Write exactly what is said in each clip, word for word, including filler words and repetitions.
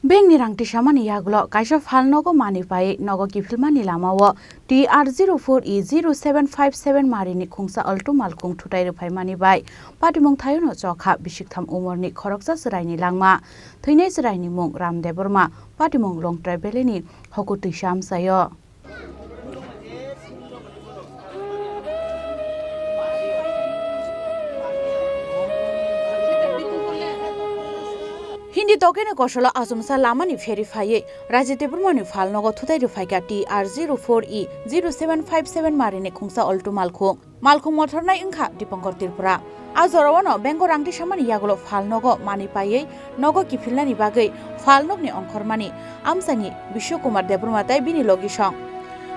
Bank ni rang tisamani yagulo kaisa phalnogo manwi paiwi nogo kiphilmani lamao T R zero four E zero seven five seven marini khungsa Alto malkhung thutai rwphaimani bai patimung thayuno chokha bisik tham umorni khoroksa chwraini langma. Thwinai chwraini mung Ram Debbarma, patimung Longtrai Valley ni Hokutwisa amchaio. Hindi tokeno kosolo achomsa lamani pheri phaiwi Rajiv Debbarmani phalnogo thutai rwphaikha T R zero four E zero seven five seven marini khungsa Alto malkhung. Malkhung mothornai wngkha Dipankar Tripura. A jorao no bank o rang tisamani yagulo phalnogo manwi paiwi nogo kiphilnani bagwi phalnokni ongkhormani amchaini Bishu Kumar Debbarma tei bini logisong.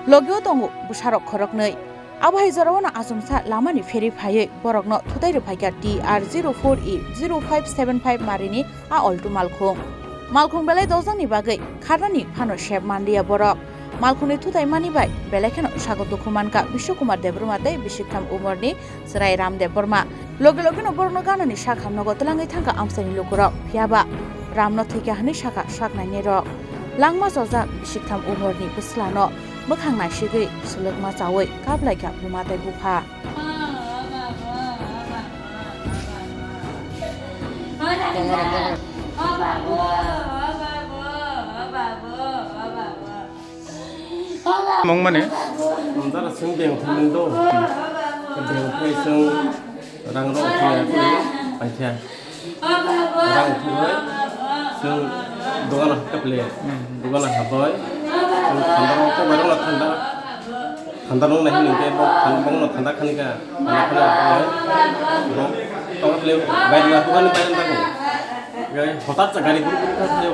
Logio tongo bwsarok khoroknwi. Abo hai jorao no achomsa lamani pheri phaiwi borokno thutai rwphaikha T R zero four E zero five seven five marini a Alto malkhung. Malkhung belai dojangni bagwi kharnani phano sep manliya borok. Malkhungni thutai mani bai belai kheno sago dukhu mankha Bishu Kumar Debbarma tei bisik tham umorni chwrai Ram Debbarma. Loge logeno borokno ganani sak hamnogo twlangwi thangkha amchaini lukurok. Phiyaba Ramno thwikha hwnwi sakha saknainirok. Langma chojak bisik tham umorni bwslano mwkhang naisigwi swlwkma chawi kaplaikha buma tei bupha. Mung mani? Amtara sung beng thumung do. Beng thai sung rang rok thai aku paikha. Rang thumui sung dogan hap kaple. Dogan habai. Sung thanda rok ko barang thanda. Thanda rok nahi ningke bo thanda bong no thanda khani ka. Thanda khani ka. Bo tong kaple bai ma dogan bai thanda ko. Gai hotat sa gari guru guru ka thayo.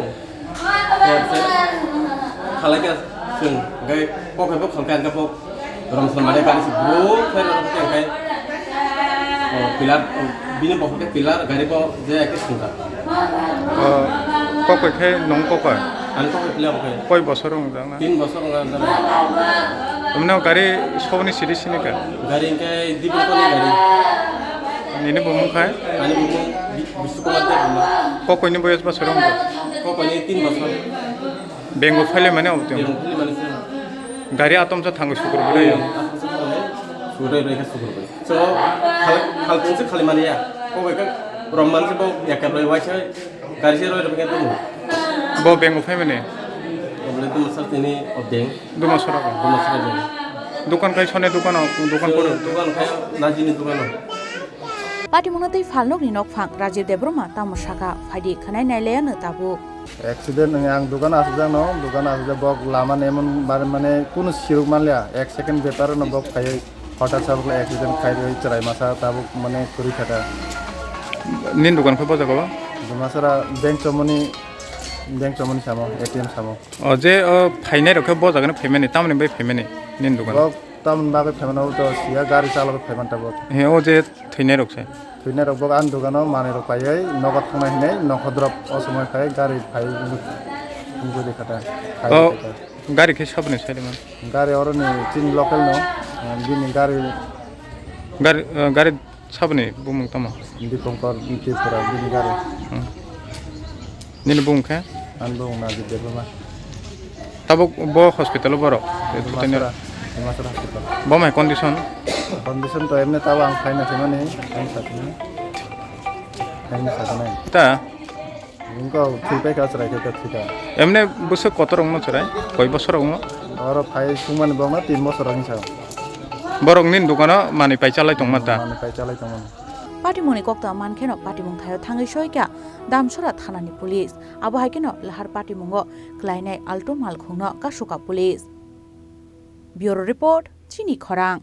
Khalai kha chwng, hwnkhe kok hai bo khalkha, hwnkhe bo rom slam mane gari se bro khe rw khe hwnkhe, o, pillar, o, bini bokhok khe pillar, gari bo je hai khe swngjak. O, kok hai khe nwng kok hai? Ani kok hai pillar bo khe. Koi bosor wng jak na? Tin bosor wng jak na. Tamni o gari soboni siri sini kha? Gari hwnkhe Dipankar ni gari. Nini bumung khai? Ani bumung Bi-, Bishu Kumar Debbarma. Kokoi ni boyos bosor wng jak? Kokoi ni tin bosor. Bengo phaile mane obo tong. Bengo phaile mane se. Gari atom sa thango sukur bwlai. Sukur bwlai kha sukur bwlai. So, khal-, khal tong se khali mani ya. Kokoi kha rom man se bo yakar bai waisa gari se roi roi kha tong. Bo bengo phai mane? Obo le tong sar tini o beng. Duma sora ko? Duma sora beng. Dukan khai sone dukan o, dukan koro? Dukan khai najini dukan o. Patimungno tei phalnokni nokphang Rajiv Debbarma tamo saka phaidi khwnai nailaiano tabuk. Accident wngya ang dukano asukjakno, dukano asukjak bok lama nemon bar mane kunu siruk manliya, ek second bepar no bok phaiwi hotat sabukle accident khaiwi chwrai masa tabuk mane kwrwi khata. Nini dukan khe bo jaga o? Dumasara bank chomoni, bank chomoni samo, A T M samo. O je o phainai rok khe bo jaga no phaimani, tamoni bai phaimani nini dukan o? Bok tamoni bagwi phaimani obo to siya gari chalogwi phaiman tabuk. He o je Thwinai rok se? Thwinai rok bo ani dogano manwi rok paiwi nogo thangnai hinwi nokho drop o somoi khai gari phai wngwi rikha ta. O gari khe saboni saimanwi? Gari oroni chini local no, bini gari. Gari, eh, gari saboni bumung tamo? Dipankar Tripura bini gari. Hmm. Nini bumung khe? Ani bumung Najib Debbarma. Tabuk bo hospital o borok? Dimasara, Dimasara hospital. Bo mai condition? Condition to emni tabuk ang phaina thwimani, ang sakni. Ang sakni. Ta? Wngkha thwi paikha, chwrai khe thwikha. Emni bwswk kotor wngno chwrai? Koi bosor wngno? Oro phai sungmani bokno tin bosor wngsa. Borok nini dukano manwi pai chalai tongma ta? Manwi pai chalai tongmani. Patimungni koktwma mankheno patimung thaio thangwi soikha Damsora thanani police. Abo hai kheno lahar patimungo kwlainai Alto malkhungno kasukha police. Bureau Report, Chini Khorang.